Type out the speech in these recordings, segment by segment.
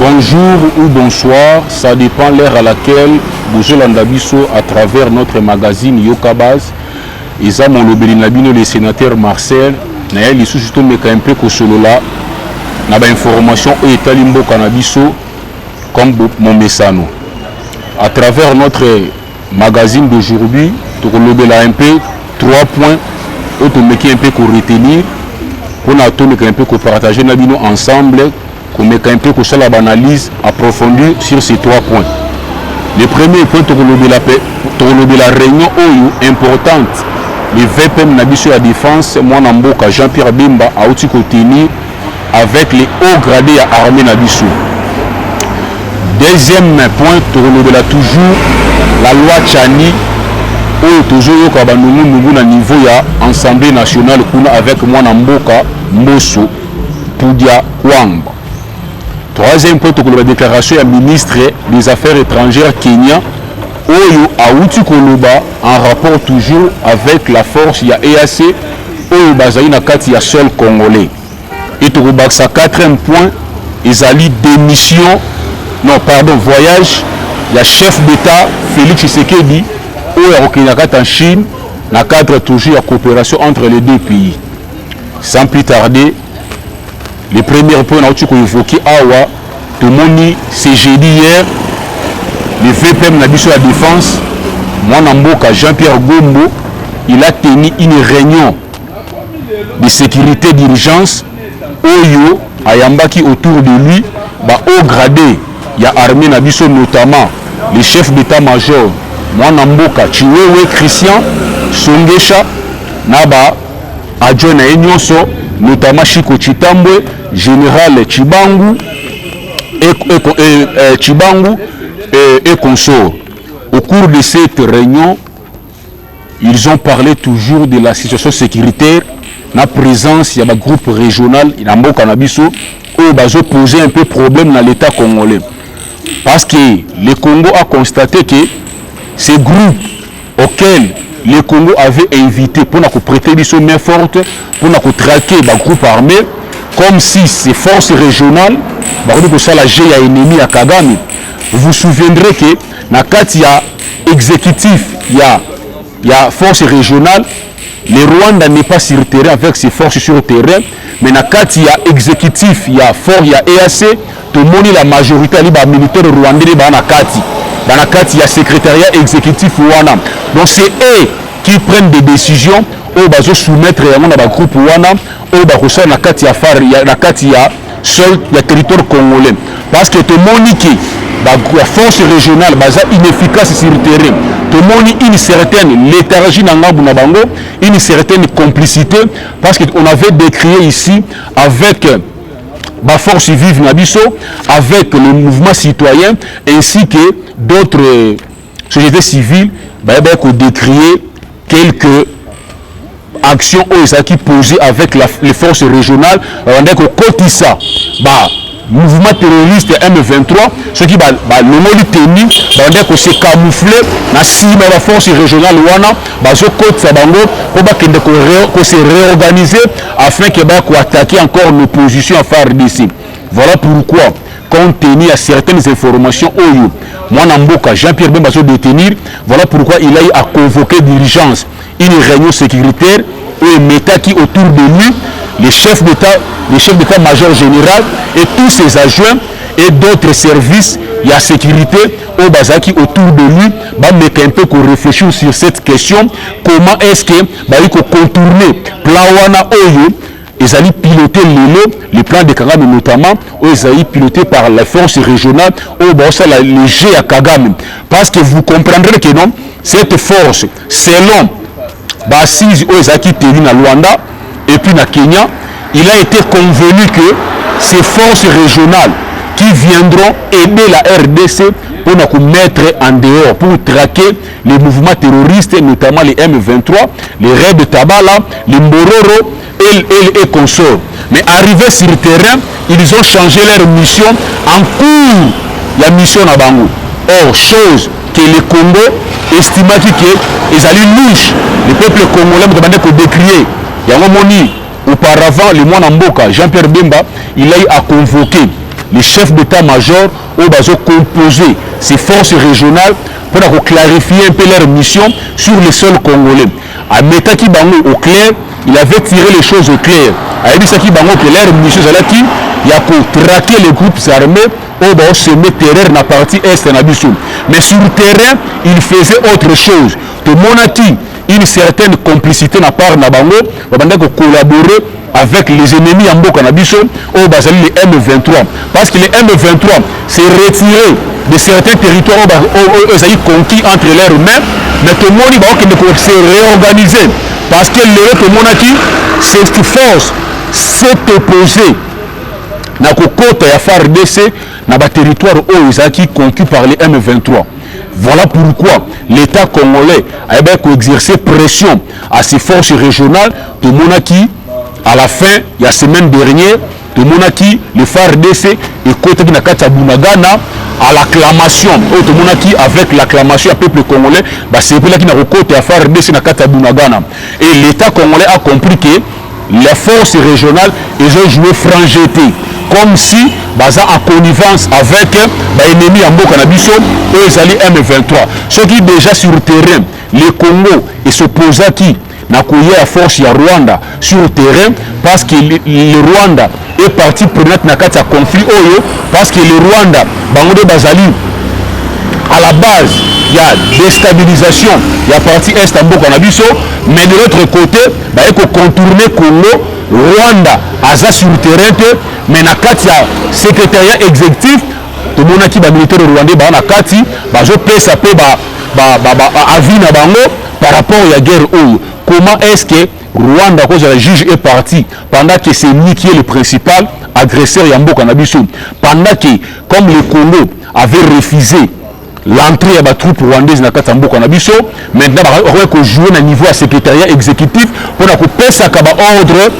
Bonjour ou bonsoir, ça dépend l'heure à laquelle bozolanda biso à travers notre magazine Yoka Base. Eza molobeli na bino le sénateur Marcel, naye lisusu tomeka un peu kosolola na ba information oyo etali mboka na biso comme momesano. À travers notre magazine d'aujourd'hui, tokolobela un peu trois points oyo tomeki un peu koretenir mpona tomeka un peu kopartager na bino ensemble, komeka un peu kosala baanalyse approfondie sur ces trois points. Le premier point, tokolobela pe tokolobela réunion oyo importante le VPM na biso ya défense, mwana mboka Jean-Pierre Bemba, auti kotenir avec les hauts gradés ya armée na biso. Deuxième point, tokolobela toujours la loi Tshiani oyo tozoyoka banungunungu na niveau ya Assemblée nationale kuna avec mwana mboka Mboso Pudia Kwamba. Troisième point, tokoloba déclaration ya ministre des Affaires étrangères Kenya oyo awuti koloba en rapport toujours avec la force ya EAC oyo bazali na kati ya sol congolais. Et tokobakisa quatrième point, ezali démission, non pardon, voyage ya chef d'État Félix Tshisekedi oyo akokende na kati ya Chine na cadre toujours ya coopération entre les deux pays. Sans plus tarder, le premier point nauti koévoquer awa, tomoni ce jeudi, hier, le VPM na biso ya défense, mwana mboka Jean-Pierre Gombo, il a tenu une réunion de sécurité d'urgence oyo ayambaki autour de lui bahaut gradé ya armée na biso, notamment le chef d'état-major mwana mboka Chiwewe Christian Songesha na ba adjoint na ye nyonso, notamment Chiko Chitambwe, général Chibangu et Chibangu et consort. Au cours de cette réunion, ils ont parlé toujours de la situation sécuritaire na présence ya bagroupe régional na mboka na biso oyo bazoposer un peu problème na l'État congolais, parce que le Congo a constaté que ces groupes auxquels le Congo avait invité pour prêter biso main forte pour traquer bagroupe armé, comme si ces forces régionales bakoki kosala jeu ya ennemi ya Kagame. Vous vous souviendrez que na kati ya exécutif ya force régionale, le Rwanda n'est pas sur terrain avec ses forces sur terrain, mais na kati ya exécutif ya fort ya EAC, tomoni la majorité ali bamilitaire rwandais nde baa na kati, bana kati ya secrétariat exécutif wana. Donc c'est eux qui prennent des décisions oyo bazosoumettre yango na bagroupe wana oyo bakosala na kati ya far ya, na kati ya sol ya territoire congolais, parce que tomoni ke ba force régionale baza inefficace sur terrain. Tomoni une certaine léthargie na ngambu na bango, une certaine complicité, parce que on avait décrié ici avec baforce vive na biso, avec le mouvement citoyen ainsi que d'autres sociétés civiles, bayebaki kodécrier quelques actions oyo ezalaki posées avec les forces régionales. Babandaki kokotisa ba mouvement terroriste M23. Soki balongoli teni, babandaki kose camoufler na nsima ya baforce régionale wana, bazokotisa bango mpo bakende kose réorganiser afin ke baya koattaquer encore nos positions ya FARDC. Voilà pourquoi, compte tenu à certaines informations oyo mwana mboka Jean-Pierre Bemba détenir, voilà pourquoi il a eu à convoquer d'urgence une réunion sécuritaire oyo emetaki autour de lui les chefs d'état, les chefs d'état-major général et tous ses adjoints et d'autres services ya sécurité oyo bazalaki autour de lui, bameka un peu koréfléchir sur cette question: comment est-ce que bayi kocontourner plan wana oyo ezali piloté lelo, le plan de Kagame notamment, oyo ezali piloté par la force régionale oyo baosala le jeu ya Kagame? Parce que vous comprendrez que non, cette force, selon baassise oyo ezalaki tenu na Luanda et puis na Kenya, il a été convenu que ces forces régionales qui viendront aider la RDC pour nous mettre en dehors, pour traquer les mouvements terroristes, notamment les M23, les Raids de Tabala, les Mbororo et consorts. Mais arrivés sur le terrain, ils ont changé leur mission en cours, la mission na bango. Or, chose que le Congo estimaki que ezali louche, le peuple congolais moto ko décrier. Yango moni auparavant, le mwana mboka Jean-Pierre Bemba, il a eu à convoquer Les chefs d'état-major oyo bazo composer ces forces régionales mpona koclarifier un peu leur mission sur le sol congolais. Ametaki bango au clair, il avait tiré les choses au clair. Ayebisaki bango que leur mission ezalaki ya kotraquer les groupes armés oyo baosemer terreur na partie est na biso. Mais sur terrain, il faisait autre chose. Tomonaki une certaine complicité na part na bango, babandaki kocollaborer avec les ennemis ya mboka na biso oyo bazali les M23, parce que les M23 s'est retiré de certains territoires oyo ezali conquis entre leurs mains. Mais tomoni baokende se réorganiser, parce que lelo tomonaki cette force s'est opposée na kokota ya FARDC na baterritoire oyo ezalaki conquis par les M23. Voilà pourquoi l'État congolais ayebaki koexercer pression à ces forces régionales. Tomonaki à la fin ya semaine dernière, tomonaki le FARDC ekotaki na kati ya Bunagana à l'acclamation oyo tomonaki, avec l'acclamation ya peuple congolais. Basepelaki na kokota ya FARDC na kati ya Bunagana et l'État congolais a compris que la force régionale ezojouer franc jeu te, comme si baza en connivence avec baennemi ya mboka na biso oyo ezali M23. Soki déjà sur terrain le Congo esopposaki na koya ya force ya Rwanda sur terrain, parce que le Rwanda est partie prenante na kati ya conflit oyo, parce que le Rwanda, bango nde bazali à la base ya déstabilisation ya partie est ya mboka na biso. Mais de l'autre côté, baye kocontourner Congo. Rwanda aza sur terrain te, mais na kati ya secrétariat exécutif tomonaki bamilitaire rwandais baa na kati, bazopesa mpe ba, ba, ba, ba, avis na bango par rapport ya guerre oyo. Comment est-ce que Rwanda kozala juge et partie pendant que c'est lui qui est le principal agresseur ya mboka na biso, pendant que comme le Congo avait refusé l'entrée ya batroupe rwandaise na kati ya mboka na biso? Maintenant bakoki kojouer na niveau ya secrétariat exécutif mpona kopesaka baordre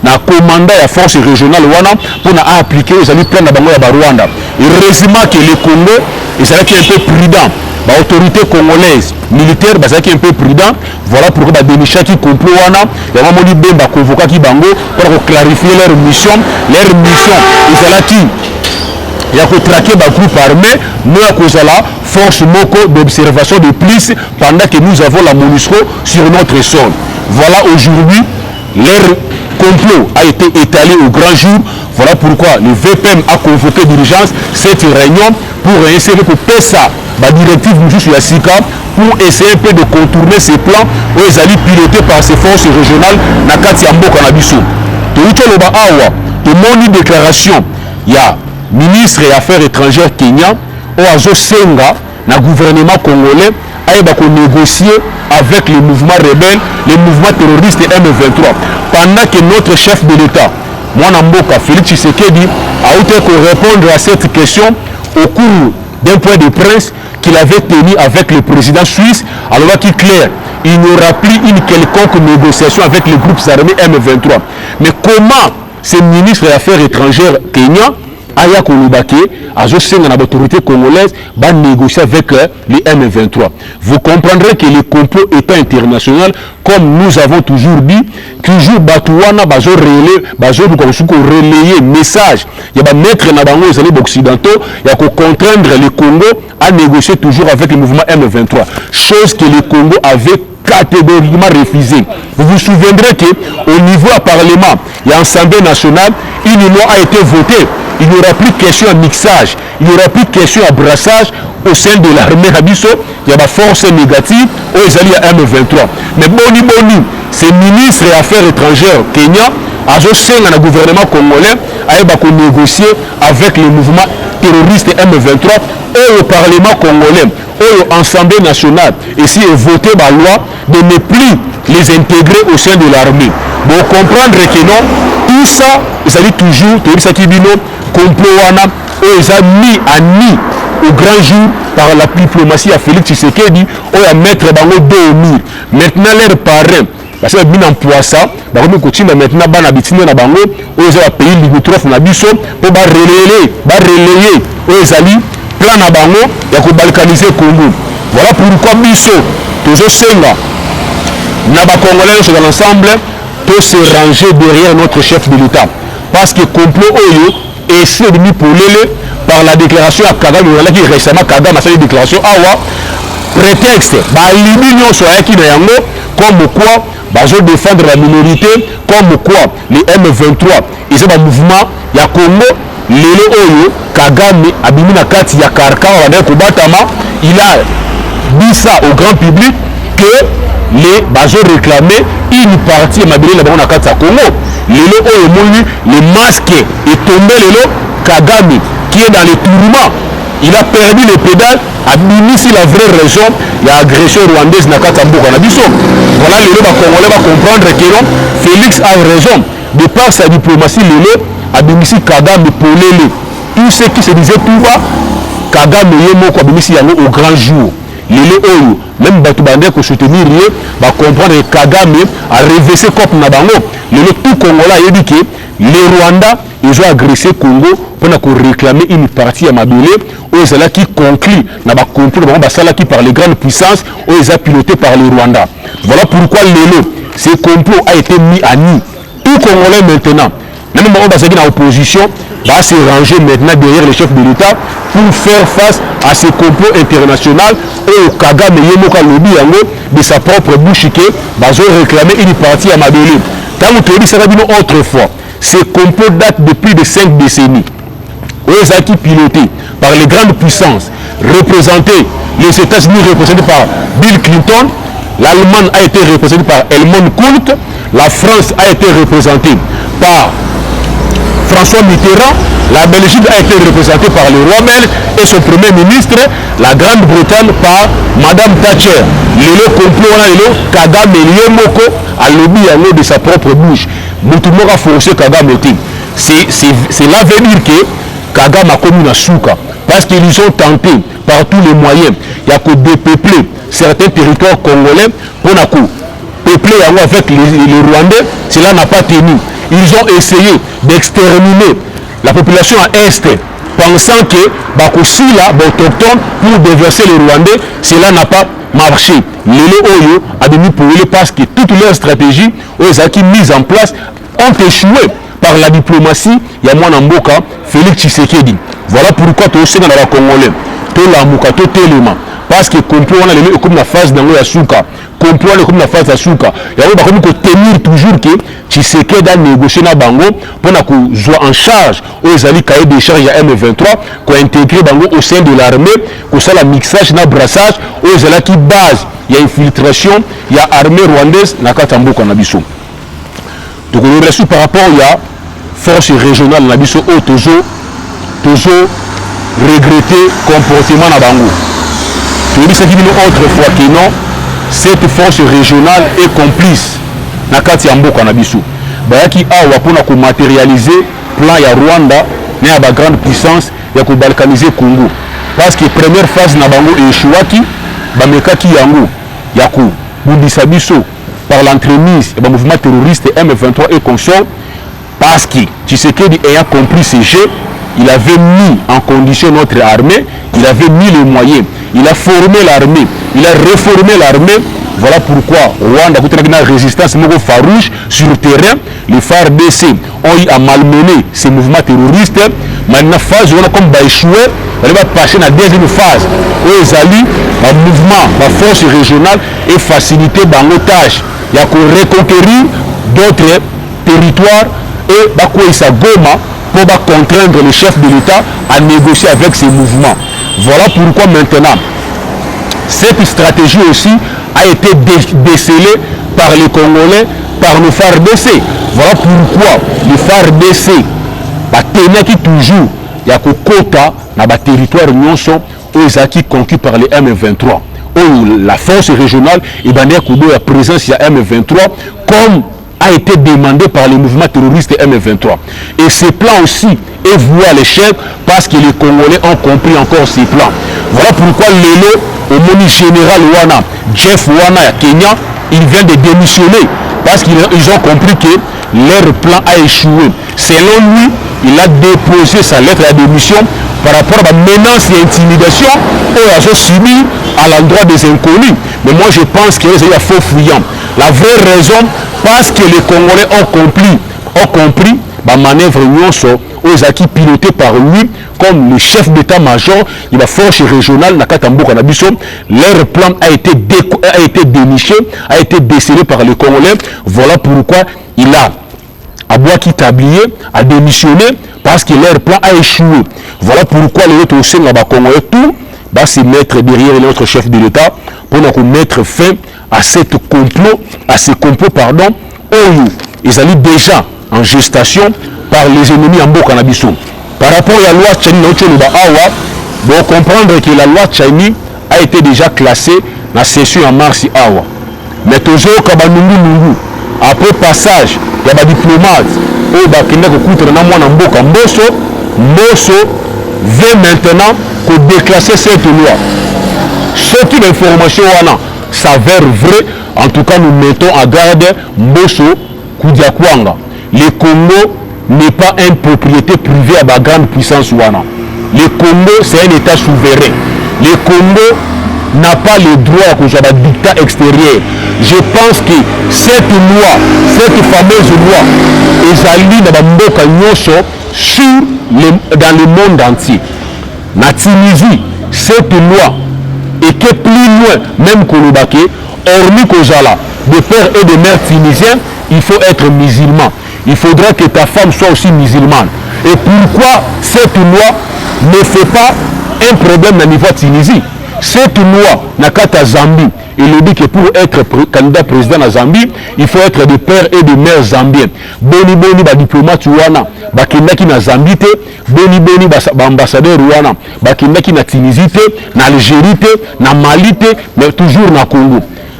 na commandant ya force régionale wana mpona aappliquer oyo ezali plan na bango ya Barwanda. Heureusement que le Congo ezalaki un peu prudent, baautorité congolaise militaire bazalaki un peu prudent. Voilà pourquoi badénichaki complot wana. Yango amoni Bemba convokaki bango mpona koclarifier leur mission. Leur mission ezalaki ya kotraquer bagroupe armé, no ya kozala force moko d'observation de plus pendant que nous avons la MONUSCO sur notre sol. Voilà, aujourd'hui leur complot a été étalé au grand jour. Voilà pourquoi le VPM a convoqué d'urgence cette réunion pour essayer kopesa badirective mosusu ya sika, pour essayer un peu de contourner ces plans oyo ezali piloté par ces forces régionales na kati ya mboka na biso. Touti oloba awa, tomoni déclaration ya ministre ya Affaires étrangères Kenya oyo azosenga na gouvernement congolais ayeba konégocier avec le mouvement rebelle, le mouvement terroriste M23, pendant que notre chef de l'État, mwana mboka Félix Tshisekedi, auti korépondre à cette question au cours d'un point de presse qu'il avait tenu avec le président suisse. Alobaki clair, il n'y aura plus une quelconque négociation avec les groupes armés M23. Mais comment ce ministre des Affaires étrangères kenyan aya koloba ke azosenga na baautorité congolaise banégocier avec les M23? Vous comprendrez que le complot étant international, comme nous avons toujours dit, toujours bato wana bazoluka kosuki korelayer message ya bamaître na bango ezali baoccidentaux, ya kocontraindre le Congo à négocier toujours avec le mouvement M23, chose que le Congo avait catégoriquement refusé. Vous vous souviendrez que au niveau du Parlement et Assemblée nationale, une loi a été votée. Il n'y aura plus question à mixage, il n'y aura plus question à brassage au sein de l'armée na biso, il y a des forces négatives oyo ezali ya M23. Mais boni boni, ce ministre des Affaires étrangères Kenya azosenga na gouvernement congolais ayeba konégocier avec le mouvement terroriste M23, oyo Parlement congolais, oyo Assemblée nationale esi evoté baloi de ne plus les intégrer au sein de l'armée? Bon, comprendre que non, tout ça ezali toujours, toyebisaki bino, complot wana oyo eza mis à nu au grand jour par la diplomatie ya Félix Tshisekedi oyo amettre bango dos au mur. Maintenant leur parrain basi babimi na mpwasa, bakomi kotinda maintenant bana bitinda na bango oyo eza bapays limitrophe na biso mpo barelayer oyo ezali plan na bango ya kobalkaniser Congo. Voilà pourquoi biso tozosenga na bacongolais nyonso dans l'ensemble to se ranger derrière notre chef de l'État, parce que complot oyo Esi ebimi polele par la déclaration ya Kagame. Oyalaki récemment, Kagame asali déclaration awa, prétexte balibi nyonso ayaki na yango, comme quoi bazodéfendre la minorité, comme quoi les M23 eza bamouvement ya Congo. Lelo oyo Kagame abimi na kati ya carcan bandaki kobatama. Il a dit ça au grand public que les bazo réclamer une partie ya mabele na bango na kati ya Congo. Lelo oyo omoni le masque etombe. Lelo Kagame qui est dans le tourment, il a perdu le pédale, abimisi la vraie raison ya agression rwandaise na kati ya mboka na biso. Voilà, lelo bacongolais bacomprendre que non, Félix a raison de par sa diplomatie. Lelo abimisi Kagame polele. Tout ce qui se disait tout bas, Kagame ye moko abimisi yango au grand jour. Lelo oyo même bato bandeki kosoutenir ye bacomprendre que Kagame arenverser cope na bango. Lelo tout Congolais ayebi ke le Rwanda ezo agressé Congo mpona koréclamer une partie ya mabele oyo ezalaki conclu na bacomplot na bango basalaki par les grandes puissances, oyo eza piloté par le Rwanda. Voilà pourquoi lelo ce complot a été mis à nu. Tout Congolais maintenant, même bango bazalaki na opposition, va se ranger maintenant derrière le chef de l'État pour faire face à ce complot international oyo Kagame ye moko alobi yango de sa propre bouche ke bazo réclamer une partie ya mabele. Ntango toyebisaka bino autrefois, ce complot date de plus de 5 décennies, oyo ezalaki piloté par les grandes puissances représentées, les États-Unis représentés par Bill Clinton, l'Allemagne a été représentée par Helmut Kohl, la France a été représentée par François Mitterrand, la Belgique a été représentée par le roi belge et son premier ministre, la Grande-Bretagne par Madame Thatcher. Lelo complot wana, lelo Kagame ye moko alobi yango de sa propre bouche. Mutu moko aforcé Kagame te. Cela veut dire que Kagame akomi na suka, parce qu'ils ont tenté par tous les moyens ya kodépeupler certains territoires congolais mpona kopeupler yango avec les Rwandais. Cela n'a pas tenu. Ils ont essayé d'exterminer la population à Est, pensant que bakosila baautochtone pour déverser les Rwandais. Cela n'a pas marché. Lelo oyo abimi polele, parce que toute leur stratégie oyo ezalaki mise en place ont échoué par la diplomatie ya mwana mboka Félix Tshisekedi. Voilà pourquoi tosenga na bacongolais tolamuka, totelema, parce que complot wana lelo ekomi na phase nango ya suka. Complot wana ekomi na phase ya suka. Yango bakomi kotenir toujours ke Tshisekedi anégocie na bango mpona kozwa en charge oyo ezali cahier de charge ya M23, kointégrer bango au sein de l'armée, kosala mixage na brassage oyo ezalaki base ya infiltration ya armée rwandaise na kati ya mboka na biso. Tokolobela su par rapport ya force régionale na biso oyo tozo regretter comportement na bango. Toyebisaki bino autrefois que non, cette force régionale est complice na kati ya mboka na biso. Bayaki awa mpona komatérialiser plan ya Rwanda na ya bagrande puissance ya kobalkaniser Congo, parce que première phase na bango échouaki. Bamekaki yango ya kobundisa biso par l'entremise ya bamouvement terroriste M23 et consort. Parce que Tshisekedi, ayant compris ce jeu, il avait mis en condition notre armée, il avait mis les moyens, il a formé l'armée, il a réformé l'armée. Voilà pourquoi Rwanda akutanaki na résistance moko farouche sur terrain. Les FARDC ont eu à malmener ces mouvements terroristes. Maintenant, phase wana comme baéchoué, bali bapasser na deuxième phase oyo ezali bamouvement, baforce régionale et faciliter bango tâche ya koreconquérir d'autres territoires et bakweyisa Goma mpo bacontraindre le chef de l'État à négocier avec ces mouvements. Voilà pourquoi maintenant cette stratégie aussi a été décelée par les Congolais, par nos FARDC. Voilà pourquoi les FARDC batenaki toujours ya kokota na baterritoire nyonso oyo ezalaki conquis par les M23, oyo la force régionale ebandaki koboya présence ya M23 comme a été demandé par le mouvement terroriste M23. Et ce plan aussi est voué à l'échec, parce que les Congolais ont compris encore ces plans. Voilà pourquoi lelo omoni général wana, Jeff wana ya Kenya, il vient de démissionner, parce qu'ils ont compris que leur plan a échoué. Selon lui, il a déposé sa lettre de démission par rapport à la menace et intimidation oyo azo subi à l'endroit des inconnus. Mais moi, je pense qu'il y a faux fuyant. La vraie raison, parce que les Congolais ont compris, ont compris bamanœuvre nyonso. oyo ezalaki piloté par lui comme le chef d'état-major ya baforce régionale na kati ya mboka na biso. Leur plan a été déniché, a été décelé par les Congolais. Voilà pourquoi il a abwaki tablier, a démissionné, parce que leur plan a échoué. Voilà pourquoi les autres osenga bacongolais tout va se mettre derrière notre chef de l'État pour nous mettre fin à cette complot, à ce complot, pardon, oyo ezali déjà en gestation par les ennemis ya mboka na biso. Par rapport à la loi Tshiani na oloba awa, bon, comprendre que la loi Tshiani a été déjà classée na session ya mars awa, mais tozoyoka banungunungu après passage ya badiplomate oyo bakenda kokutana na mwana mboka Mboso. Mboso veut maintenant kodéclasser cette loi. Soki l'information wana s'avère vrai, en tout cas nous mettons en garde Mboso Kudiakwanga. Le Congo n'est pas une propriété privée à ba grande puissance wana. Le Congo, c'est un État souverain. Le Congo n'a pas le droit ya kozwa badictat extérieur. Je pense que cette loi, cette fameuse loi, ezali na bamboka nyonso dans le monde entier. Na Tunisie, cette loi eke plus loin même, koloba ke hormis kozala de père et de mère tunisien, il faut être musulman, il faudra que ta femme soit aussi musulmane. Et pourquoi cette loi ne fait pas un problème na niveau ya Tunisie? Cette loi, na kati ya Zambie, elobi que pour être candidat président na Zambie, il faut être de père et de mère zambien. Boni boni badiplomate wana bakendaki na Zambie te? Boni boni baambassadeur wana bakendaki na Tunisie te, na Algérie te, na Mali te, mais toujours na Congo?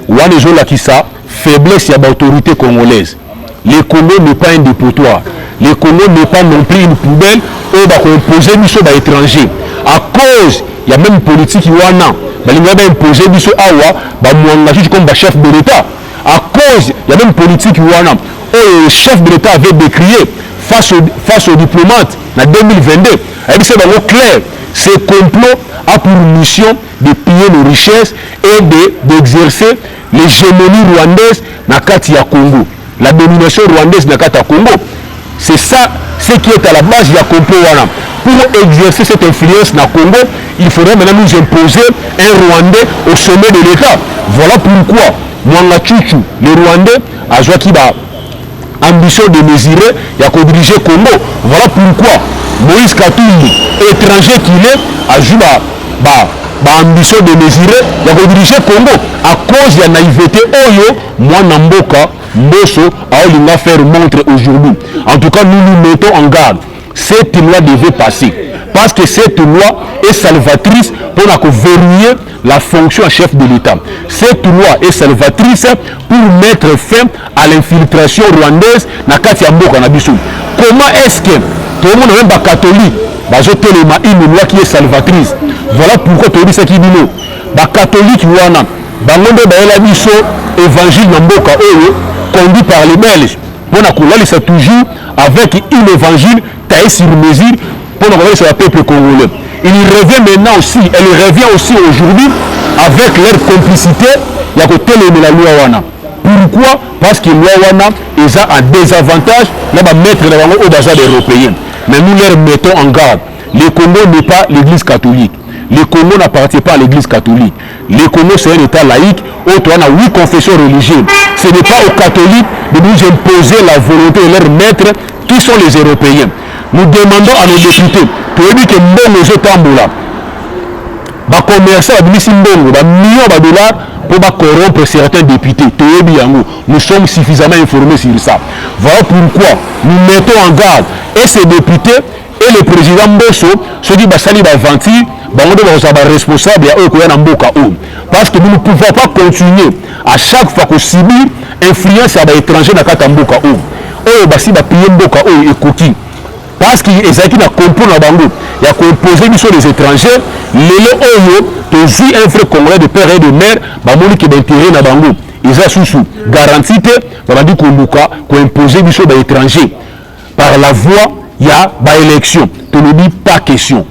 Wana ezolakisa faiblesse ya baautorité congolaise. Le Congo n'est pas un dépotoir, le Congo n'est pas non plus une poubelle oyo bakoimpose biso baétranger. À cause ya même politique wana, balingi baimpose biso awa baMwangachuchu comme bachef de l'État. À cause ya même politique wana oyo le chef de l'État avait décrié face aux diplomates na 2022, ayebisi bango clair: ce complot a pour mission de piller nos richesses et d'exercer l'hégémonie rwandaise na kati ya Congo, la domination rwandaise na kati ya Congo. C'est ça ce qui est à la base ya complot wana. Pour exercer cette influence na Congo, il faudrait maintenant nous imposer un Rwandais au sommet de l'État. Voilà pourquoi Mwangachuchu, le Rwandais, azwaki ba ambition démesurée ya kodiriger Congo. Voilà pourquoi Moïse Katumbi, étranger qu'il est, azwi ba ambition démesurée ya kodiriger Congo, à cause ya naïveté oyo mwana mboka Mboso aolinga faire montre aujourd'hui. En tout cas, nous nous mettons en garde. Cette loi devait passer parce que cette loi est salvatrice pour verrouiller la fonction à chef de l'État. Cette loi est salvatrice pour mettre fin à l'infiltration rwandaise na kati ya mboka na biso. Comment est-ce que tout le monde, même bacatholique, bazotelema une loi qui est salvatrice? Voilà pourquoi toyebisaki bino, bacatholique wana, bango nde bayela biso évangile na mboka oyo, conduit par les Belges, mpona kolalisa toujours avec une évangile taillé sur mesure mpona kolalisa bapeuple congolais. Il revient maintenant aussi, elle revient aussi aujourd'hui avec leur complicité ya kotelemela loi wana. Pourquoi? Parce que loi wana eza en désavantage na bamaître na bango oyo baza baeuropéen. Mais nous leur mettons en garde: le Congo n'est pas l'Église catholique, le Congo n'appartient pas à l'Église catholique. Le Congo, c'est un État laïque oyo toza na huit confessions religieuses. Ce n'est pas aux catholiques de nous imposer la volonté de leurs maîtres qui sont les Européens. Nous demandons à nos députés, toyebi ke mbongo ezotambola, bacommerçant babimisi mbongo, bamillion badollar mpo bacorrompre certains députés. Toyebi yango, nous sommes suffisamment informés sur ça. Voilà pourquoi nous mettons en garde et ces députés et le président Mboso. Soki basali baaventure, bango nde bakozala baresponsable ya oyo koya na mboka oyo, parce que nous ne pouvons pas continuer à chaque fois kosubir influence ya baétranger na kati ya mboka oyo. Oyo basi bapiller mboka oyo ekoki, parce que ezalaki na complot na bango ya koimpose biso les étrangers. Lelo oyo tozwi un vrai Congolais de père et de mère, bamoni ke baintérêt na bango eza susu garanti te, babandi koluka koimpose biso baétranger par la voie ya baélection. Tolobi pas question.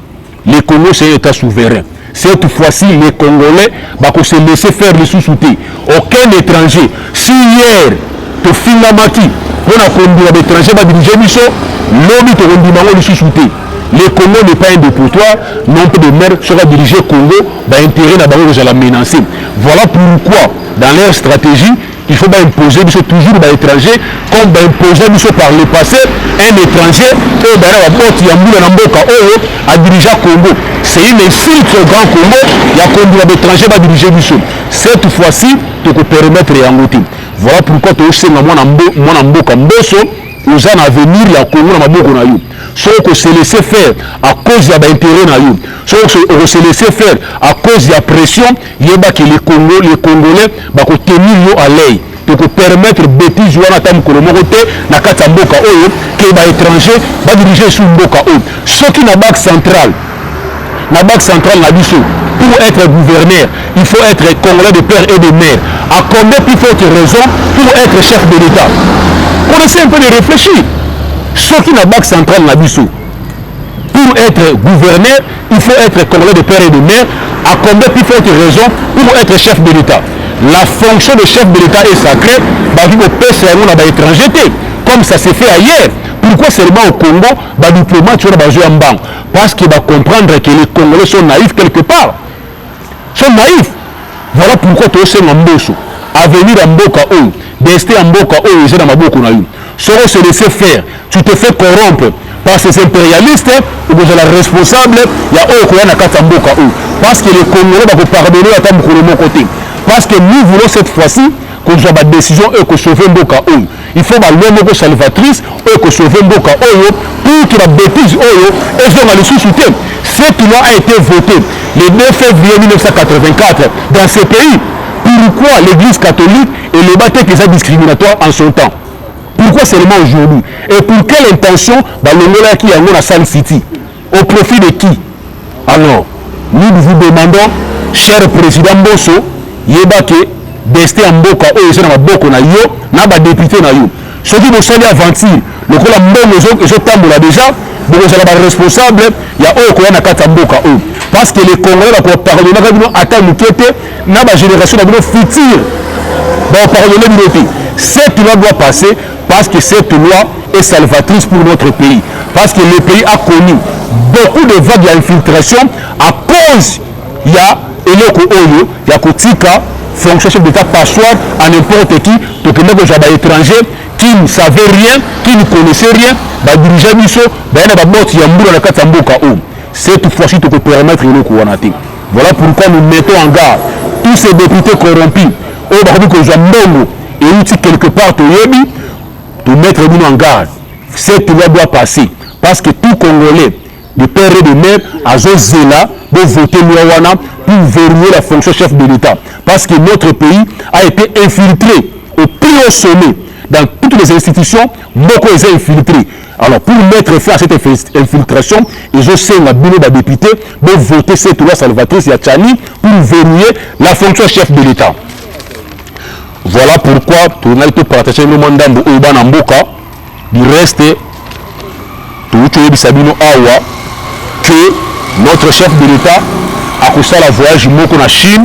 Le Congo, c'est un État souverain. Cette fois-ci, les Congolais bakose laisser faire lisusu te, aucun étranger. Si hier tofingamaki Mpo na kondima baétranger badirige biso, lobi tokondima yango lisusu te. Le Congo n'est pas un dépotoir non peu de mer. Soki adirige Congo, baintérêt na bango kozala menacé. Voilà pourquoi, dans leur stratégie, il faut baimposer biso toujours baétranger, comme baimposer biso par le passé un étranger oyo baya na baboti ya mbula na mboka oyo adirigea Congo. C'est une insulte au grand Congo ya kondima baétranger badirige biso. Cette fois-ci, tokopermettre yango te. Voilà pourquoi tosenga mwana mboka Mboso, oza na avenir ya Congo na maboko na yo. Soki okose laisser faire à cause ya baintérêt na yo, soki okose laisser faire à cause ya pression, yebaki les Congo, les Congolais bakotenir yo à l'œil. Tokopermettre bêtise wana ata mokolo moko te na kati ya mboka oyo, ke baétranger badirige su mboka oyo. Soki na Banque centrale, na Banque centrale na biso, pour être gouverneur, il faut être Congolais de père et de mère, à combien plus forte raison pour être chef de l'État? On essaie un peu de réfléchir. Soki na Banque centrale na biso, pour être gouverneur, il faut être Congolais de père et de mère, à combien plus forte raison pour être chef de l'État? La fonction de chef de l'État est sacrée. Bakoki kopesa yango na baétranger te, comme ça s'est fait ailleurs. Pourquoi seulement au Congo badiplomate wana bazwa mbango? Parce que bacomprendre que les Congolais sont naïfs quelque part, sont naïfs. Voilà pourquoi tosenga Mboso, avenir ya mboka oyo, destin ya mboka oyo eza na maboko na yo. Soki ose laisser faire, tu te fais corrompre par ces impérialistes, okozala responsable ya oyo koya na kati ya mboka oyo, parce que les Congolais bakopardonne ata mokolo moko te. Parce que nous voulons cette fois-ci kozwa badécision oyo ekosauve mboka oyo. Il faut baloi moko salvatrice oyo ekosauve mboka oyo pour que babêtise oyo ezonga lisusu te. Cette loi a été votée le 2 février 1984 dans ce pays. Pourquoi l'Église catholique eloba te eza discriminatoire en son temps? Pourquoi seulement aujourd'hui? Et pour quelle intention balongolaki yango na Sun City? Au profit de qui? Alors nous vous demandons, cher président Mboso, yeba ke destin ya mboka oyo eza na maboko na yo na badéputé na yo. Soki bosali aventure lokola mbongo ezotambola déjà, bokozala baresponsable ya oyo koya na kati ya mboka oyo, parce que les Congolais bakopardonnaka bino ata moke te, na bagénération na bino future bakopardonne bino te. Cette loi doit passer, parce que cette loi est salvatrice pour notre pays, parce que le pays a connu beaucoup de vagues d'infiltration à cause ya eloko oyo ya kotika fonction chef d'État passoire à n'importe qui. Tokende kozwa baétranger qui ne savait rien, qui ne connaissait rien, badirige biso, baya na baboti ya mbula na kati ya mboka oyo. Cette fois-ci, tokopermettre eloko wana te. Voilà pourquoi nous mettons en garde tous ces députés corrompus oyo bakoki kozwa mbongo euti quelque part, toyebi. Tomettre bino en garde. Cette loi doit passer, parce que tout Congolais de père et de mère azozela bovote loi wana pour verrouiller la fonction chef de l'État, parce que notre pays a été infiltré au plus haut sommet, dans toutes les institutions. Moko eza infiltré. Alors, pour mettre fin à cette infiltration, ezosenga bino badéputé bovote cette loi salvatrice ya Tshiani pour verrouiller la fonction chef de l'État. Voilà pourquoi tozali topartage bino mwa ndambo oyo, bana mboka. Du reste, touti oyebisa bino awa que notre chef de l'État akosala voyage moko na Chine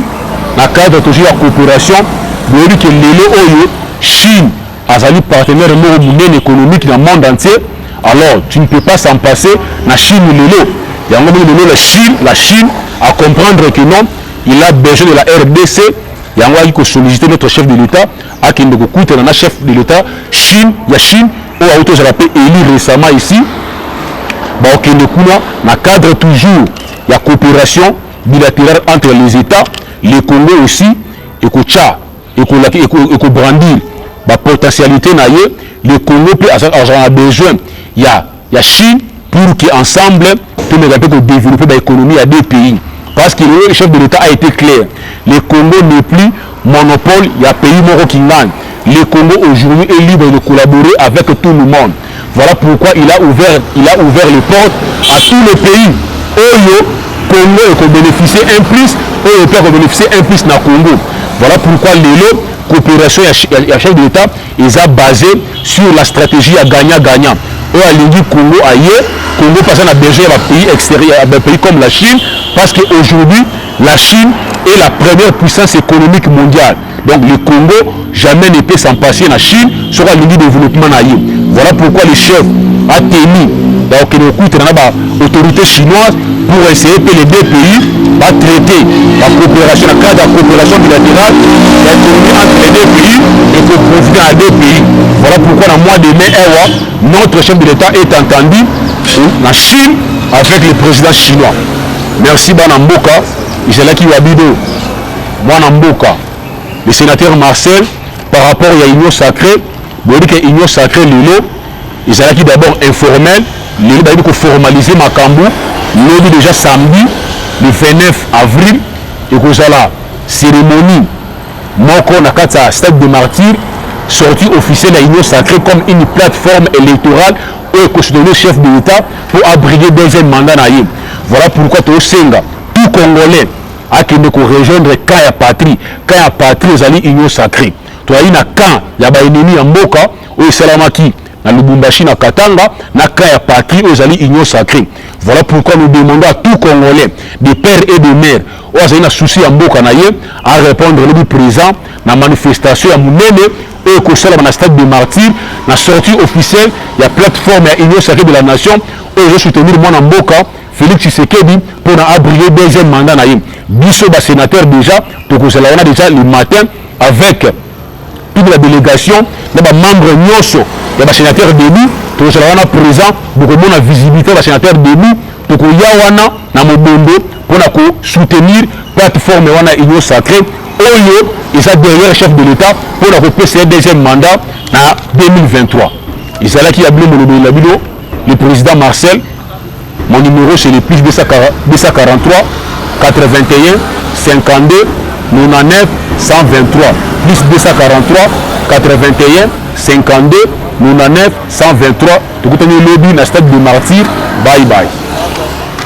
na cadre toujours ya coopération. Boyebi ke lelo oyo Chine azali partenaire moko monene économique na monde entier. Alors tu ne peux pas s'en passer na Chine. Lelo yango mingi, lelo la Chine a comprendre que non, il a besoin de la RDC. Yango ayaki kosolliciter notre chef de l'État akende kokutana na chef de l'État Chine, ya Chine oyo auti ozala mpe élu récemment ici. Bakokende kuna na cadre toujours ya coopération bilatérale entre les États. Le Congo aussi ekotya, ekobrandir bapotentialité na ye. Le Congo mpe azala na besoin ya Chine pour que ensemble tomeka mpe kodévelopper baéconomie ya deux pays, parce que le chef de l'État a été clair: le Congo n'est plus monopole ya pays moko kingani. Le Congo aujourd'hui est libre de collaborer avec tout le monde. Voilà pourquoi il a ouvert les portes à tous les pays oyo Congo ekobénéficier un plus, oyo mpe akobénéficier un plus na Congo. Voilà pourquoi lelo coopération ya chef de l'État eza basée sur la stratégie ya gagnant-gagnant. Oyo alingi Congo aye, Congo mpe aza na besoin ya bapays extérieur, ya bapays comme la Chine, parce que aujourd'hui la Chine est la première puissance économique mondiale. Donc le Congo jamais ne peut s'en passer na Chine soki alingi développement na ye. Voilà pourquoi le chef a tenu ya kokende kokutana na ba autorités chinoises pour essayer mpe les deux pays ba traiter ba coopération na cadre ya coopération bilatérale ya économie entre les deux pays et koprofiter na deux pays. Voilà pourquoi na mois de mai awa notre chef de l'État est entendu na Chine avec le président chinois. Merci bana mboka, ezalaki wa bino mwana mboka le sénateur Marcel par rapport ya Union sacrée. Boyebi ke Union sacrée lelo ezalaki d'abord informel, lelo bayebi koformaliser makambo. Lobi déjà, samedi le 29 avril, ekozala cérémonie moko na kati ya Stade de Martyr, sortie officielle ya Union sacrée comme une plateforme électorale oyo ekosoutenir chef de l'État pour abriguer deuxième mandat na ye. Voilà pourquoi tosenga tout Congolais akende korejoindre camp ya patrie. Camp ya patrie ezali Union sacrée. Tozali na camp ya baennemi ya mboka oyo esalamaki na Lubumbashi, na Katanga, na camp ya patrie oyo ezali Union sacrée. Voilà pourquoi nous demandons à tout Congolais de père et de mère oyo azali na souci ya mboka na ye à répondre lobi présent na manifestation ya monene oyo ekosalama na Stade de Martyr, na sortie officielle ya plateforme ya Union sacrée de la nation oyo ezosoutenir mwana mboka Félix Tshisekedi mpona abriguer deuxième mandat na ye. Biso basénateur déjà tokozala wana déjà le matin avec toute la délégation na bamembre nyonso ya basénateur debout. Tokozala wana présent, bokomona visibilité ya basénateur debout. Tokoya wana na mobondo mpona kosoutenir plateforme wana Union sacrée oyo eza derrière chef de l'État mpona kopesa ye deuxième mandat na 2023. Ezalaki ya bino molobeli na bino, le président Marcel. Mon numéro, c'est le plus 243 81 52 99 123, plus 243 81 52 99 123. Tokutani lobi na Stade de Martyr. Bye bye.